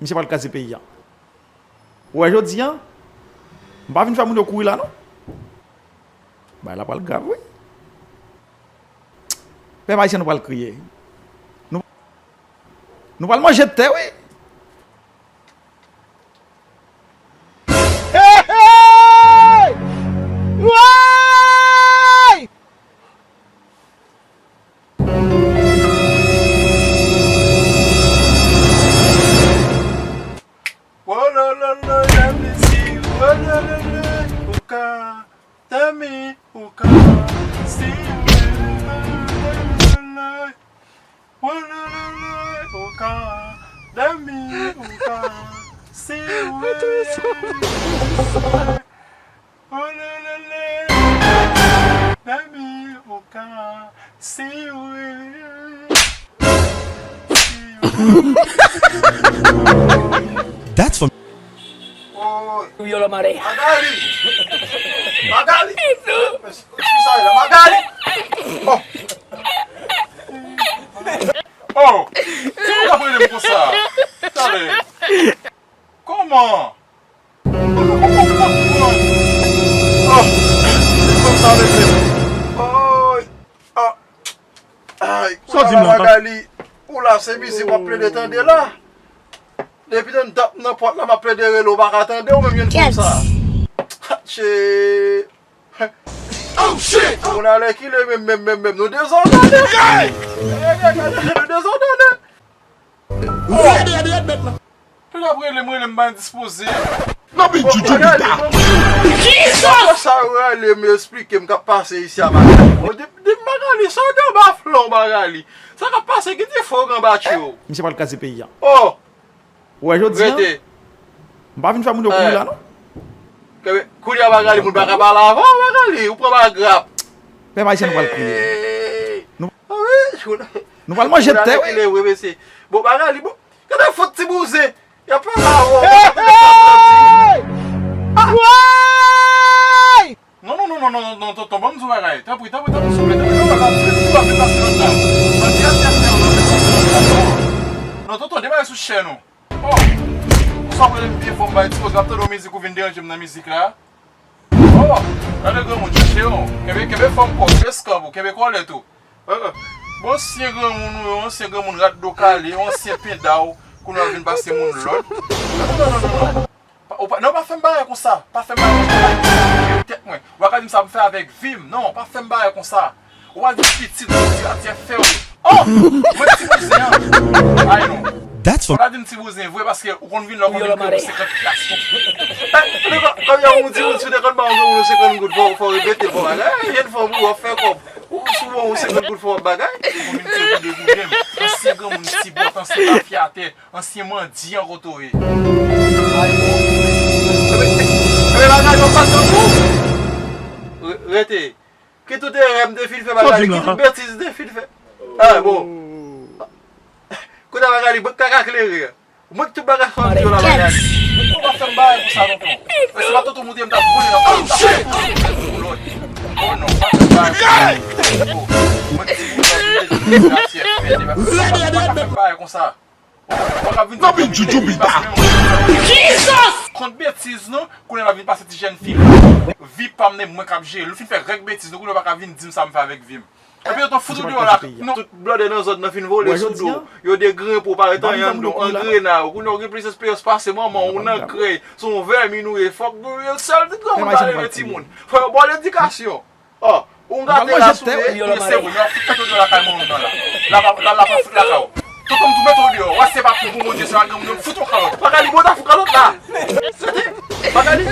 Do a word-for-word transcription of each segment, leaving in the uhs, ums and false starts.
Misye pral kraze peyi a. Ou wè jodi a, m pa vin fè moun yo kouri la non. Bagay la pral grav wi. Pèp ayisyen nou pral kriye. Nou, nou pral manje tè wi. Hey, hey! Woy! Wolololo, dami si, wolololo, ou ka, dami, ou ka, si, wolololo, wolololo, ou ka, dami, ou ka, si, wolololo, dami, ou ka, si, That's for Oi. Yo lo mare. Magali! Magali! Ki sa la, Magali! Oh! Oh! Ki nou ka prele m konsa? Talè. Kòman? Oh! Kòman sa rete? Oi! Ah! Ay, kounye a la, Magali, ou la se mizik w ap plede tande la. Depi lè n t ap nan pòt la, m ap plede rele w, pa ka tande w menm youn konsa. Atche. Oh shit! Moun alèkile menm, menm, menm, menm. Nou dezòdone. Nou dezòdone. Rèd, rèd, rèd, bèt la. Tout ap rele m, rele m pa endispoze. Non, men Djou Djou Bita. Sa yo rele m, yo esplike m k ap pase isi a, Magali. Bon, di, di m, Magali, sa w gen anba flank w, Magali? Sa k ap pase? Ki ti fò w gen anba tjou? Misye pral kraze peyi a. Oh! Ou wè jodi a, m pa vin fè moun yo kouri la non. Kounye a, Magali, moun pa ka pale avè w, Magali. Ou pran magrap. Pèp ayisyen nou pral kriye. Nou, nou pral manje tè wi. Bon, Magali, bon. Gade fout ti bouzen. Y ap pale avè w. Hey! Woy! Non, non, non, non, non, non, tonton, ban m di w bagay. Tanpri, tanpri, tanpri, souple, tanpri, tanpri, tanpri, tanpri, pase lòt la. Ban m di a tèt mè w, ban m pase lòt la. Non, tonton, debake sou chèn ou. Oh! Ou sa prele m byen fò m bay ti koz, m ap tande yon mizik ou vin deranje m nan mizik la. Oh! Gade granmoun, chache yon. Kenbe, kenbe fòm kò, kenbe skanp ou, kenbe kòlèt ou. Bon ansyen granmoun ou, yon ansyen granmoun rat do kale, yon ansyen pendaw, kounye a vin pase moun lòd. Non, non, non, non, non. Pa, ou pa, non, pa fè m bagay konsa. Pa fè m bagay konsa. Pa tèt mwen. Ou pa ka di m sa pou m fè avèk vi m. Non, pa fè m bagay konsa. Ou pa di m pitit, ou di atyè fè w. Oh! Mwen ti bouzen an. Ay non. Ou pa di m ti bouzen vre paske ou konn vin la, ou konn vin kreye senkant plas. Kòm yon moun di, moun si w te konn ba yon moun senkant goud, fò, fò repete, fò bagay. Yon fò w ap fè kòb. Ou sou bon, ou senkant goud fò w ap bagay. Ou konn vin kreye de gouden. Ansyen granmoun ti bòt, ansyen tafyatè. Ansyen mandi an kote w ye. Ay, bon. Ebyen, ebyen, bagay yo pa tankou. Re-, rete. Ki tout erè m te fin fè, Magali? Ki tout betiz m te fin fè? Ah, bon. Kounye a, Magali, bout kaka klere. Mwen ki tout bagay sa w di yo la, Magali. Ou pa fè m bagay konsa, tonton. Mwen, si pa tonton moute, m t ap boule nan kò, m t ap boule pou lòt. Oh, non, pa fè m bagay konsa. Mwen ki ti bouzen, mwen ki ti bouzen, pa fè m bagay konsa. Ou pa ka vin di Djou Djou Bita. Kont betiz non, kounye a l ap vin pase ti jèn fi la. Vi pa m, men mwen k ap jere l. Ou fin fè règ betiz non, kounye a ou pa ka vin di m sa m fè avèk vi m. Epi yo te fout ou deyò la. Non, tout blòdè nan zòn nan fin vole sou do w. Yo degrenpe w, parèt anyen anndan w, angrena w. Kounye a ou gen plis esperyans pase manman w, ou nan krèy. Se yon vèmin ou ye. Fòk nou, yo sèl ti granmoun pa leve timoun. Fò yo ba w ledikasyon. Oh, ou gate la sou pye. Se vre, yo ap fout mete w deyò lakay manman w nan la. La, la, la, la pa fout lakay ou. Tonton m tou mete w deyò. Wè se pa pou bon Bondye, se pa granmoun yo fout yon kalòt. Magali, bon, ta fout kalòt la. Magali,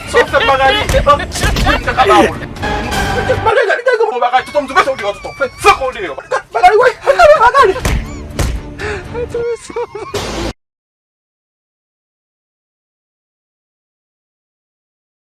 sa w fè m, Magali? Wi, m te ka ba w l. Magali, gade, gade, bon bagay, tonton m tou mete w deyò, tonton. Fè, fè kò w deyò.